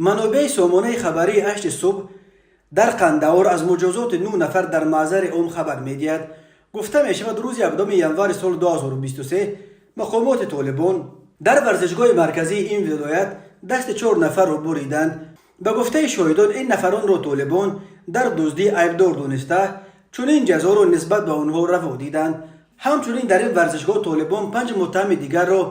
Манобеи сомонаи хабарии «Ҳашти субҳ» дар Қандаҳор аз муҷозоти нӯ нафар дар маъзари ом хабар медиҳад. Гуфта мешавад, рӯзи 17 январи соли 2023 мақомоти Толибон дар варзишгоҳи марказии ин вилоят дасти чор нафарро буриданд. Ба гуфтаи шоҳидон, ин нафаронро Толибон дар дуздӣ айбдор дониста, чунин ҷазоро нисбат ба онҳо раво диданд. Ҳамчунин дар ин варзишгоҳ Толибон панҷ муттаҳами дигарро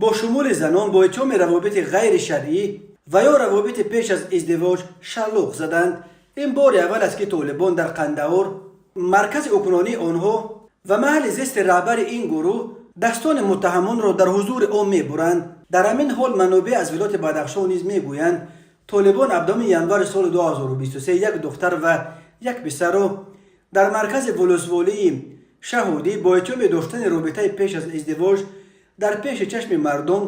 бо шумули занон бо иттиҳоми равобити ғайришаръӣ ва ё равобити пеш аз издивоҷ шаллоқ заданд. Ин бори аввал аст, ки Толибон дар Қандаҳор, маркази ҳукмронии онҳо ва маҳалли зисти раҳбари ин гурӯҳ, дастони муттаҳамонро дар ҳузури ом мебуранд. Дар ҳамин ҳол манобеъ аз вилояти Бадахшон низ мегӯянд, Толибон 17 январи соли 2023 як духтар ва як писарро дар маркази волусволии Шаҳодӣ бо иттиҳоми доштани робитаи пеш аз издивоҷ дар пеши чашми мардум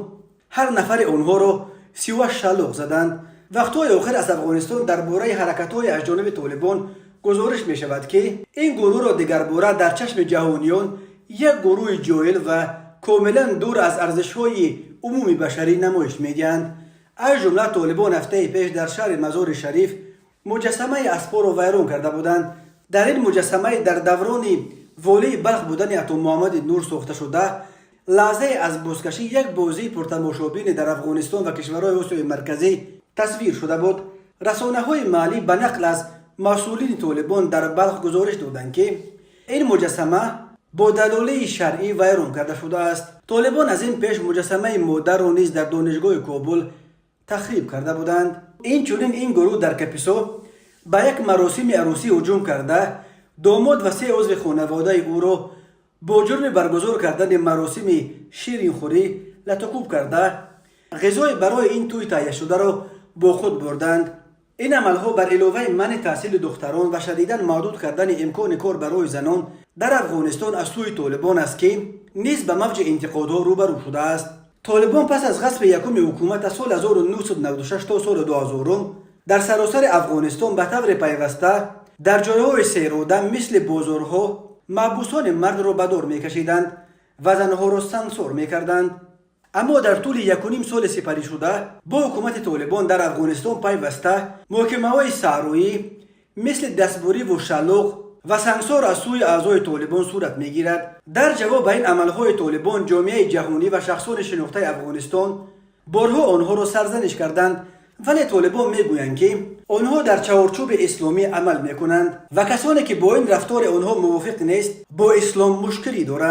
ҳар нафари онҳоро 38 шаллоқ заданд. Вақтҳои охир аз Афғонистон дар бораи ҳаракатҳое аз ҷониби Толибон гузориш мешавад, ки ин гурӯҳро дигарбора дар чашми ҷаҳониён як гурӯҳи ҷоҳил ва комилан дур аз арзишҳои умуми башарӣ намоиш медиҳанд. Аз ҷумла Толибон ҳафтаи пеш дар шаҳри Мазори Шариф муҷассамаи аспоро вайрон карда буданд. Дар ин муҷассамаи дар даврони волии Балх будани Атомуҳаммади Нур сохташуда лаҳзае аз бузкашӣ, як бозии пуртамошобине дар Афғонистон ва кишварҳои Осиёи Марказӣ, тасвир шуда буд. Расонаҳои маҳаллӣ ба нақл аз масъулини Толибон дар Балх гузориш доданд, ки ин муҷассама бо далолии шаръӣ вайрон карда шудааст. Толибон аз ин пеш муҷассамаи модарро низ дар Донишгоҳи Кобул тахриб карда буданд. Инчунин ин гурӯҳ дар Каписо ба як маросими арӯсӣ ҳуҷум карда, домод ва се узви хонаводаи ӯро бо ҷурми баргузор кардани маросими ширинхӯрӣ латукӯб карда, ғизои барои ин тӯй таҳияшударо бо худ бурданд. Ин амалҳо бар иловаи манъи таҳсили духтарон ва шадидан маҳдуд кардани имкони кор барои занон дар Афғонистон аз сӯи Толибон аст, ки низ ба мавҷи интиқодҳо рӯбарӯ шудааст. Толибон пас аз ғасби якуми ҳукумат аз соли 1996 то соли 2000 дар саросари Афғонистон ба таври пайваста дар ҷойҳои серодам, мисли бозорҳо, маҳбусони мардро ба дор мекашиданд ва занҳоро сангсор мекарданд. Аммо дар тӯли якуним соли сипаришуда бо ҳукумати Толибон дар Афғонистон пайваста муҳокимаҳои саҳроӣ, мисли дастбуриву шаллоқ ва сангсор аз сӯи аъзои Толибон сурат мегирад. Дар ҷавоб ба ин амалҳои Толибон ҷомеаи ҷаҳонӣ ва шахсони шинохтаи Афғонистон борҳо онҳоро сарзаниш карданд, вале Толибон мегӯянд, ки онҳо дар чаҳорчӯби исломӣ амал мекунанд ва касоне, ки бо ин рафтори онҳо мувофиқ нест, бо ислом мушкилӣ доранд.